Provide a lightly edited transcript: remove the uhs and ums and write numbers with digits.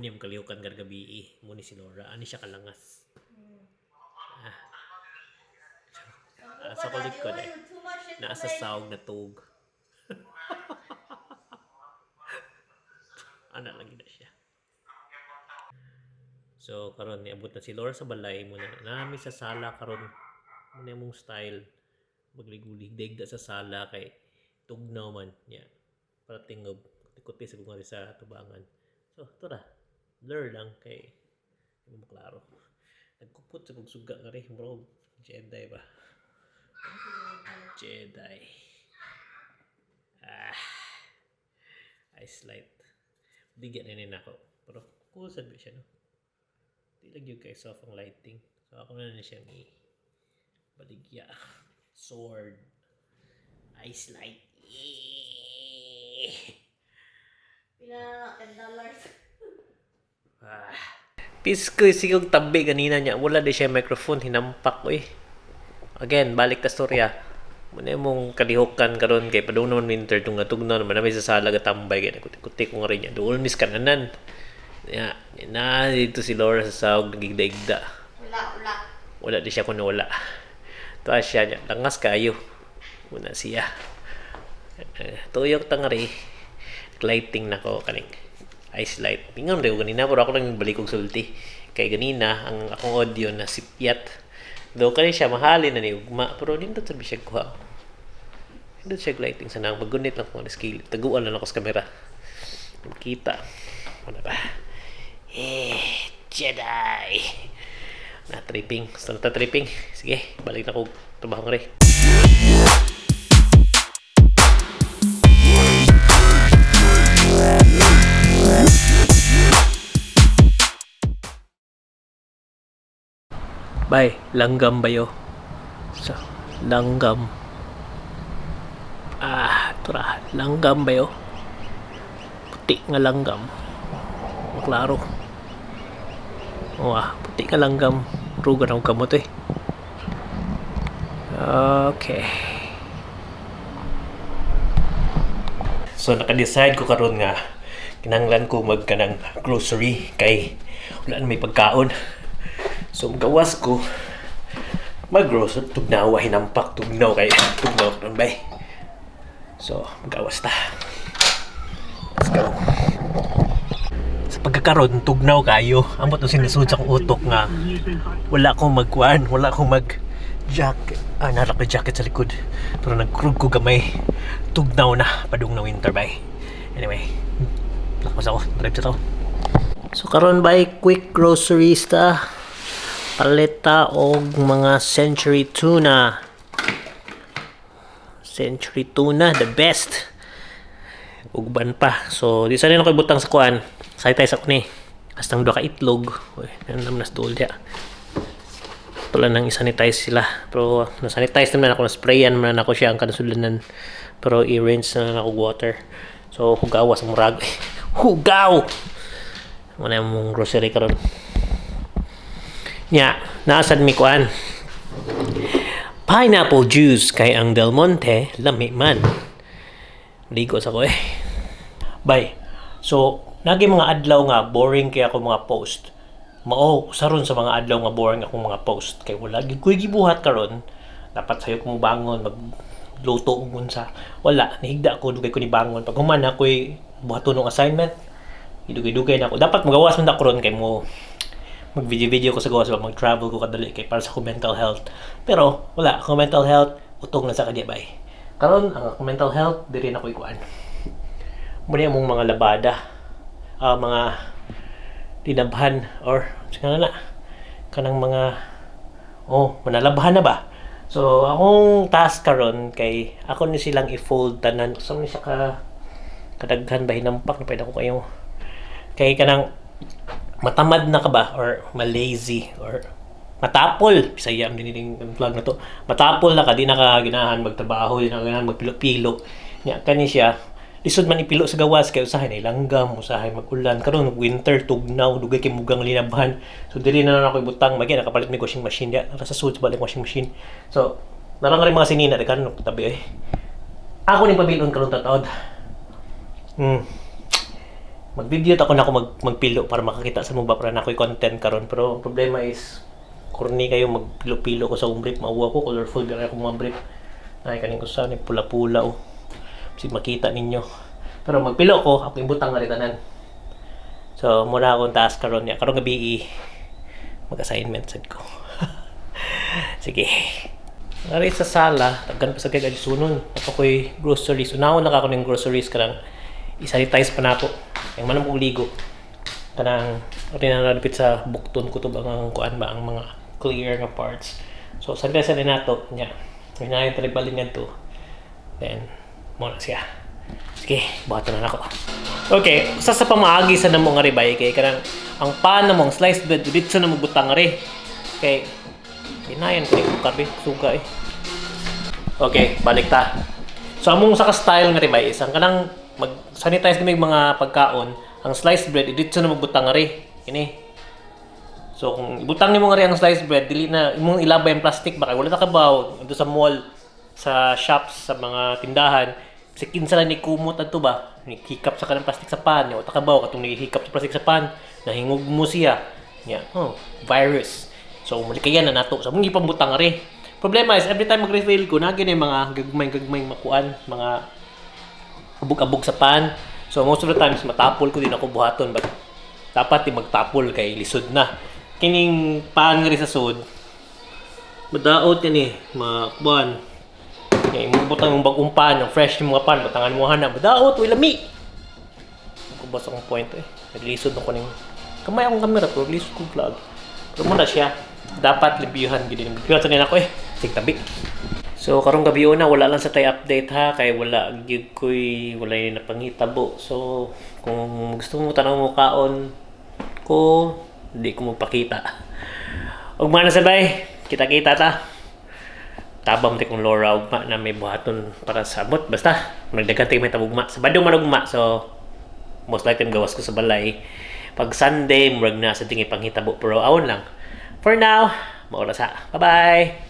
Mo ni ang kalihukan gabi eh. Mo ni si Laura. Ani siya kalangas. Ah. Ah, sa kulikod eh. Too much Naa sa sawg na tug. Ana lang gid na siya. So karon niabot na si Laura sa balay mo na nami sa sala karon. Mo na imong style magliglig sa sala kay tugnaw man niya. Para tingob kuti-kuti sa kung sa tubangan. So tura blur lang kay di mo maklaro. Nagkupot sa kog suga nga rin, bro. Jedi ba? Jedi. Ah. Ice light. Bigyan na nina ako. Pero cool sad ba siya, no? Di lang yun kay soft ang lighting. So ako na na siyang i baligya. Sword. Ice light. Eh. Pila $10. Ah. Pisko sigog tabi ganina niya. Wala di siya microphone. Hinampak ko eh. Again, balik ta storya. Muna mong kalihukan karon kay padung naman winter tunga tugnaw naman namin sa sala gatambay kay nagkutik-kutik ko nga rin niya. Doon miss kananan. Ya, na dito si Laura sa sawg nagigda-igda. Wala, wala. Wala di siya kuno wala. Tuwa siya niya. Langas kayo. Muna siya. Eh, tuyok tangari. Lighting na ko kaning ice light. Ingon rin ko ganina pero ako lang balik og sulti. Kay ganina ang akong audio na sipyat. Do kani siya mahalin na ni ugma pero nindot sabi siya kuha. Nindot siya lighting sa nang magunit lang ko ang skill. Taguan lang ako sa kamera. Kita. Wala ba? Eh, Jedi. Na tripping. Gusto na ta tripping. Sige, balik na ko trabaho nga rin. Bay, langgam bayo. Sa langgam. Ah, tura, langgam bayo. Puti nga langgam. Maklaro. Wah, puti nga langgam. Ruga na akong kamot eh. Okay. So naka-decide ko karon nga kinahanglan ko mag kanang grocery kay wala na may pagkaon. So gawas ko mag-grocery tugnawa hinampak tugnaw kay tugnaw karon bay. So magawas ta. Let's go. Sa pagkakaroon tugnaw kayo. Ambot ang sinusud sa akong utok nga wala akong magkuan, wala akong mag jacket. Ah, nara ko yung jacket sa likod. Pero nagkrug ko gamay. Tugnaw na, padung na winter bay. Anyway, lakos ako, drive sa to. So karon bay quick groceries ta. Paleta og mga Century Tuna. Century Tuna, the best. Ugban pa. So, di sana ako ibutang sa kuan. Sanitize ako ni. Hastang duha ka itlog. Uy, ano naman nas duol diya. Wala nang isanitize sila. Pero na-sanitize naman ako, na-sprayan naman ako siya ang kanasulanan. Pero i-rinse na lang ako water. So, hugaw sa murag. Hugaw! Wala mong grocery karon. Nya, naasad mi kuan. Pineapple juice kay ang Del Monte lami man. Ligo sa ko eh. Bye. So, nagi mga adlaw nga boring kay ako mga post. Mao usaron sa mga adlaw nga boring akong mga post kay wala gyud ko'y gibuhat karon. Dapat sayo ko mobangon magluto og unsa. Wala nihigda ko dugay ko ni bangon. Pag human ako'y buhaton og assignment. Idugay-dugay na ako. Dapat magawas man ta karon kay mo mag-video-video ko sa gawas ba mag-travel ko kadali kay para sa akong mental health. Pero wala akong mental health utong na sa kanya bay. Karon ang akong mental health diri na ko ikuan. Muna yung mga labada, ah, mga tinabhan or sige na kanang mga oh manalabhan na ba. So akong task karon kay ako ni silang i-fold tanan sa ni siya ka kadaghan ba hinampak na pwede ako kayo kay kanang matamad na ka ba or malazy or matapol Bisaya ang diniling vlog na to matapol na ka di na ka ganahan magtrabaho di na ka ganahan magpilo-pilo nya kani siya lisod man ipilo sa gawas kay usahay na langgam usahay magulan karon winter tugnaw dugay kay mugang linabhan so dili na lang ako ibutang magi nakapalit mig washing machine dia nasa sud sa balik washing machine so narang rin mga sinina di karon tabi eh ako ning pabilon karon tataod. Mag-video ta ko na ako magpilo para makakita sa mo ba, para na ako'y content karon, pero ang problema is corny kayo magpilo-pilo ko sa akong brief. Mauwa ko, colorful kaya akong mga brief. Ay, kaning ko sa ni pula-pula oh. Kasi makita ninyo. Pero magpilo ko, ako ibutang nga tanan. So, mura akong task karon niya. Karong gabi mag-assignment sad ko. Sige. Ari sa sala, taggan pa sa kay sunon. Ako ko'y groceries. Unahon na ka ako ng groceries kanang i-sanitize pa nako. Ang manam kong ligo. Kanang ari na nalapit sa bukton ko to ba ang kuan ba ang mga clear nga parts. So sanitize na nato nya. Hinayon talag balin ngadto. Then mo na siya. Sige, buhaton na nako. Okay, usa sa pamaagi sa namo nga ribay kay kanang ang pan namong sliced bread dito na mo butang ri. Kay kinayan ko ni kape, suga eh. Okay, balik ta. So among sa ka-style nga ribay is ang kanang mag-sanitize kami mga pagkaon, ang sliced bread dito na magbutang ri. Ini. So kung ibutang nimo nga ri ang sliced bread, dili na imong ilabay ang plastic baka wala ta kabaw dito sa mall, sa shops, sa mga tindahan, si kinsa lang ni kumot adto ba, ni hikap sa kanang plastic sa pan, wa ta kabaw katong ni hikap sa plastic sa pan, nahingog mo siya. Nya, oh, virus. So mulikayan na nato sa mong ipambutang ri. Problema is every time mag-refill ko, nagi na yung mga gagmay-gagmay makuan, mga abog-abog sa pan. So most of the times matapol ko din ako buhaton, but dapat di magtapol kay lisod na. Kining pan ri sa sud, madaot yan eh, makuan. Ya, imong butang yung bagong pan, ang fresh yung mga pan, butangan mo hana, madaot, uy lami. Kubas akong point eh. Naglisod ako ning kamay akong camera pero lisod kong vlog. Pero muna siya, dapat libyuhan gid ni. Libyuhan sa nila ako eh. Sig tabi. So karong gabi una wala lang sa tay update ha, kay wala gyud koy wala yung napangitabo. So kung gusto mo tanaw mo kaon ko, di ko magpakita. Ugma na sabay, kita-kita ta. Tabang ti kong Laura ugma na may buhaton para sa abot. Basta, nagdagan tayo may tabugma. Sabado man ugma, so most likely gawas ko sa balay. Pag Sunday, murag na sa tingi panghitabo, pero awon lang. For now, maura sa. Bye-bye!